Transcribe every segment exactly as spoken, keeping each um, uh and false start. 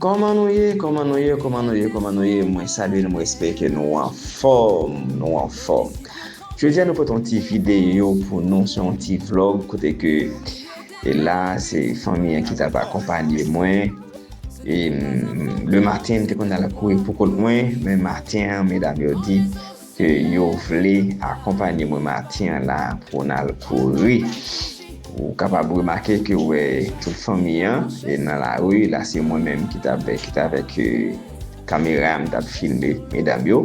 Kòman nou ye? Kòman nou ye? Kòman nou ye? Kòman nou ye? Mwen salye nou, mwen espere ke nou anfòm, nou anfòm. Jodi a nou pote yon ti videyo pou nou, se yon ti vlòg kote ke e la se fanmi an ki t ap akonpanye mwen. E, mm, le maten, m te konn al kouri pou kont mwen, men maten an, medam yo di ke yo vle akonpanye mwen maten an la pou n al kouri. Ou kapab remake ke w wè tout fanmi an e nan lari, la se mwen menm ki t ap, ki t avèk, e, kamera, m t ap filme medam yo.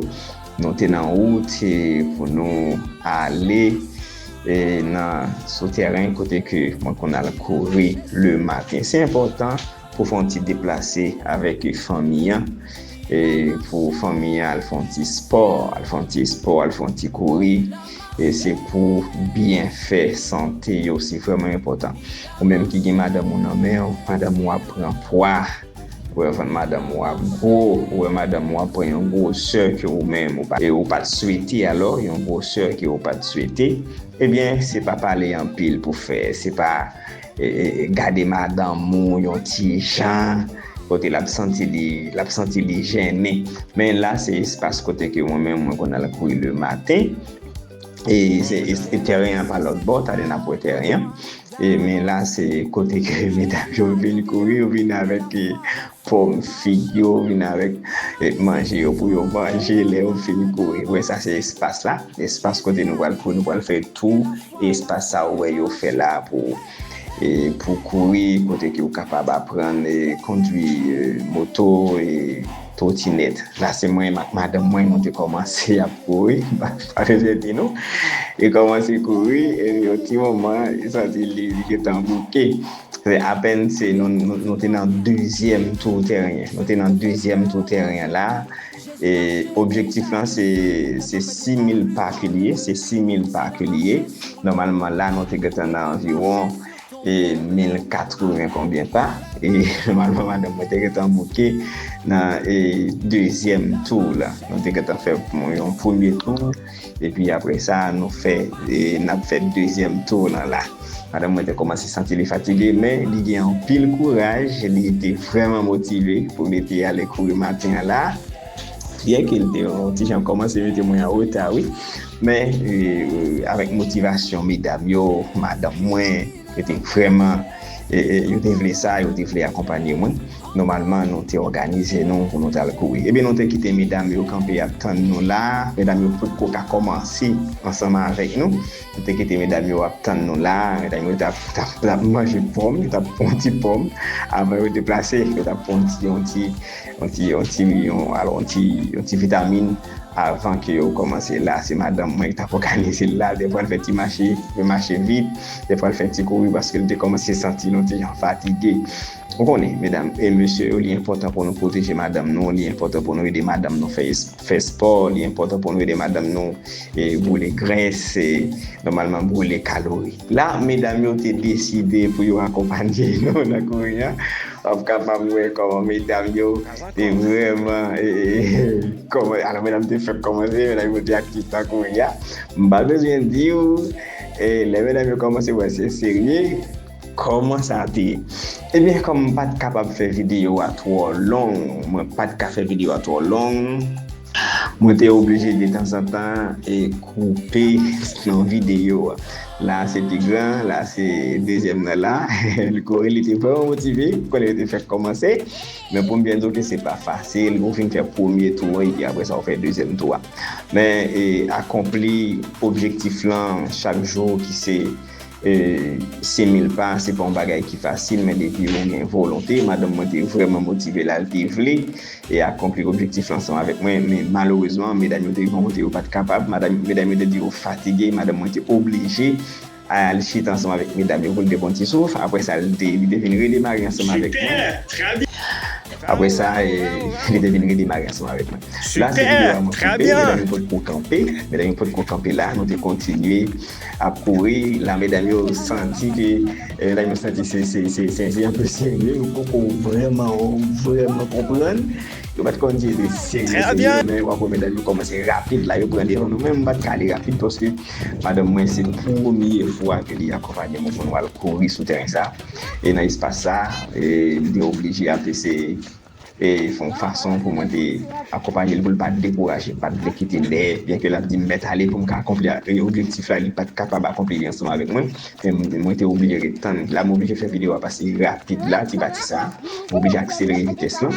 Nou te nan wout, e, pou nou ale, e, nan, sou tèren kote ke mwen konn al kouri le maten. Se enpòtan pou fè yon ti deplase avèk fanmi an. E pou fanmi an al fè yon ti spò, al fè yon ti spò, al fè yon ti kouri. E se pou byen fè sante yo, se vrèman enpòtan. Ou menm ki gen madanm ou nan men w, madanm ou ap pran pwa. Ou wè vant madanm ou ap gwo, ou wè madanm ou ap pran yon gwosè ke ou menm ou pa, e ou pa t swete, alò, yon gwosè ke ou pa t swete. Ebyen, se pa pale anpil pou fè, se pa, e, e, e, gade madanm ou yon ti jan, kote l ap santi li, l ap santi li jennen. Men la, se espas kote ke mwen menm, mwen konn al kouri le maten. E se, e, e tèren an pa lòt bò, talè n ap wè tèren an. E, men la, se kote ke medam yo vin kouri, yo vin avèk, e, pòm, fig yo, vin avèk, e, manje yo pou yo manje lè yo fin kouri. Wè, sa se espas la, espas kote nou pral kouri, nou pral fè tou espas sa ou wè yo fè la pou, e, pou kouri, kote ke ou kapab aprann, e, kondwi, e, moto, e, twotinèt. La se mwen ak madanm mwen, nou te kòmanse ap kouri, pa bezwen di nou. E kòmanse kouri, e yon ti moman, e santi li, li gentan bouke. Se apèn se nou, nou, nou te nan dezyèm tou tèren. Nou te nan dezyèm tou tèren an la. E objektif lan se, se sis mil pa ke li ye, se sis mil pa ke li ye. Nòmalman la, nou te gentan nan anviwon, e, mil katreven konbyen pa. E nòmalman, madanm mwen te gentan bouke nan, e, dezyèm tou la. Nou te gentan fè yon premye tou. Epi apre sa, nou fè, e, n ap fè dezyèm tou lan la. Madanm mwen te kòmanse santi li fatige, men li gen anpil kouraj, li te vrèman motive pou li te ale kouri maten an la. Byenke li te yon ti jan kòmanse mete mwen an reta, wi. Men, e, e, avèk motivasyon medam yo, madanm mwen, yo te vrèman, e, e, yo te vle sa, yo te vle akonpanye mwen. Nòmalman, nou te òganize nou pou nou t al kouri. Ebyen, nou te kite medam yo kanpe ap tann nou la. Medam yo potko ka kòmanse ansanm avèk nou. Nou te kite medam yo ap tann nou la. Medam yo t ap, t ap, t ap manje pòm, yo t ap pran ti pòm. Avan yo deplase, yo t ap pran yon ti, yon ti, yon ti, yon ti, yon, alò, yon ti, yon ti vitamin avan ke yo kòmanse. La, se madanm mwen ki t ap òganize l la. Dèfwa l fè ti mache, fè mache vit. Dèfwa l fè ti kouri paske l te kòmanse santi l yon ti jan fatige. Ou konnen, medam e mesye yo, li enpòtan pou nou pwoteje madanm nou, li enpòtan pou nou ede madanm nou fè, fè spò, li enpòtan pou nou ede madanm nou, e, boule grès, e, nòmalman boule kalori. La, medam yo te deside pou yo akonpanye nou nan kouri an. W ap kapab wè kòman medam yo te vrèman, e, e, e, kòman, alò, medam te fèk kòmanse, medam yo te aktif nan kouri a. M pa bezwen di w, e, lè medam yo kòmanse wè se serye, kòman sa te ye? Ebyen, kòm m pa t kapab fè videyo a twò long, mwen pa t ka fè videyo a twò long, mwen te oblije detanzantan e koupe nan videyo a. La se pi gran, la se dezyèm nan la. Li kouri, li te vrèman motive, konnen yo te fèk kòmanse. Men pou m byen di w ke se pa fasil, ou fin fè premye tou an, epi apre sa ou fè dezyèm tou a. Men, e, akonpli objektif lan chak jou ki se, e, sis mil pa, se pa yon bagay ki fasil, men depi ou gen volonte, madanm mwen te vrèman motive la, li te vle, e, akonpli objektif lan ansanm avèk mwen, men malerezman, medam yo te rive yon kote yo pa t kapab, madanm, medam yo te di yo fatige, madanm mwen te oblije al chita ansanm avèk medam yo pou l te pran ti souf. Apre sa, li te, li te vin redemare ansanm avèk mwen. Apre sa, e, li te vin redemare ansanm avèk mwen. La, se videyo a mwen koupe, medam yo potko kanpe, medam yo potko kanpe la, nou te kontinye ap kouri. La, medam yo santi ke, e, medam yo santi se, se, se, se, se yon pe serye, yo poko vrèman, vrèman konprann. Yo pa t konn si se serye, serye, men w ap wè medam yo kòmanse rapid la, yo pran devan nou, men m pa t ka ale rapid paske madanm mwen se premye fwa ke li akonpanye mwen pou nou al kouri sou tèren sa. E nan espas sa, e, li te oblije ap eseye e fè yon fason pou mwen te akonpanye l, pou l pa dekouraje, pa t vle kite lè, byen ke l ap di m mèt ale pou m ka akonpli, e, objektif la, li pa t kapab akonpli li ansanm avèk mwen. Men mwen te oblije ret tann. La, m oblije fè videyo a pase rapid la, ti pati sa. M oblije akselere vitès lan.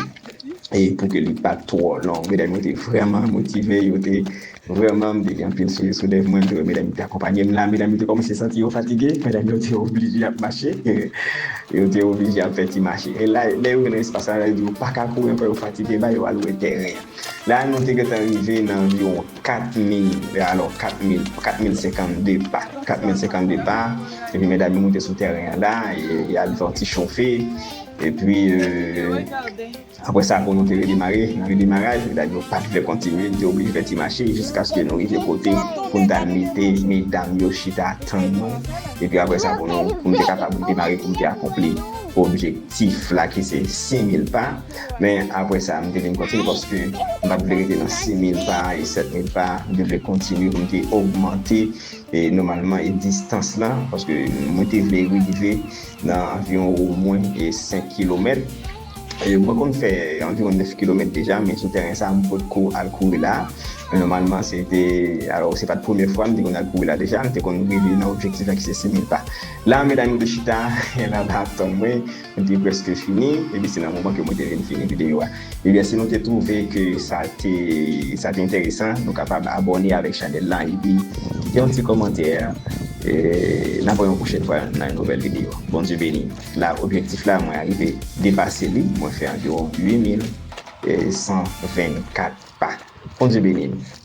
E pou ke li pa twò long. Medam yo te vrèman motive, yo te vrèman, m te gen anpil souri sou lèv mwen, m te wè medam yo te akonpanye m la, medam yo te kòmanse santi yo fatige, medam yo te oblije ap mache, yo te oblije ap fè ti mache. E la, lè yo jwenn espas la, yo di yo pa ka kouri ankò, yo fatige, ba yo al wè tèren an. La, nou te gentan rive nan anviwon kat mil, alò, kat mil, kat mil senkannde pa, kat mil senkannde pa, epi medam yo moute sou tèren an la, e, e al fè yon ti chofe, epi, e, apre sa, pou nou te redemare, nan redemaraj, medam yo pa t vle kontinye, nou te oblije fè ti mache jiskaske nou rive kote pou n t al mete medam yo chita tann nou. Epi apre sa, pou nou, pou m te kapab redemare, pou m te akonpli objektif la ki se senk mil pa. Men apre sa, m te vin kontinye paske m pa t vle rete nan senk mil pa e sèt mil pa. M te vle kontinye pou m te ogmante, e, nòmalman, e distans lan, paske mwen te vle rive nan anviwon omwen, e, senk kilomèt. E, mwen konn fè anviwon nèf kilomèt deja, men sou tèren sa, m potko al kouri la. Men nòmalman, se te, alò, se pa t premye fwa m te konn al kouri la deja, m te konn rive nan objektif la ki se senk mil pa. La, medam yo te chita, e la, la ap tann mwen, m te prèske fini, epi se nan moman ke mwen te vin fini videyo a. Ebyen, si nou te twouve ke sa te, sa te enteresan, nou kapab abòne avèk chanèl la, epi kite yon ti kòmantè, e n ap wè yon pwochèn fwa nan yon nouvèl videyo. Bondye beni. La, objektif la, mwen arive depase li, mwen fè anviwon uit mil san vennkat pa. Bondye beni nou.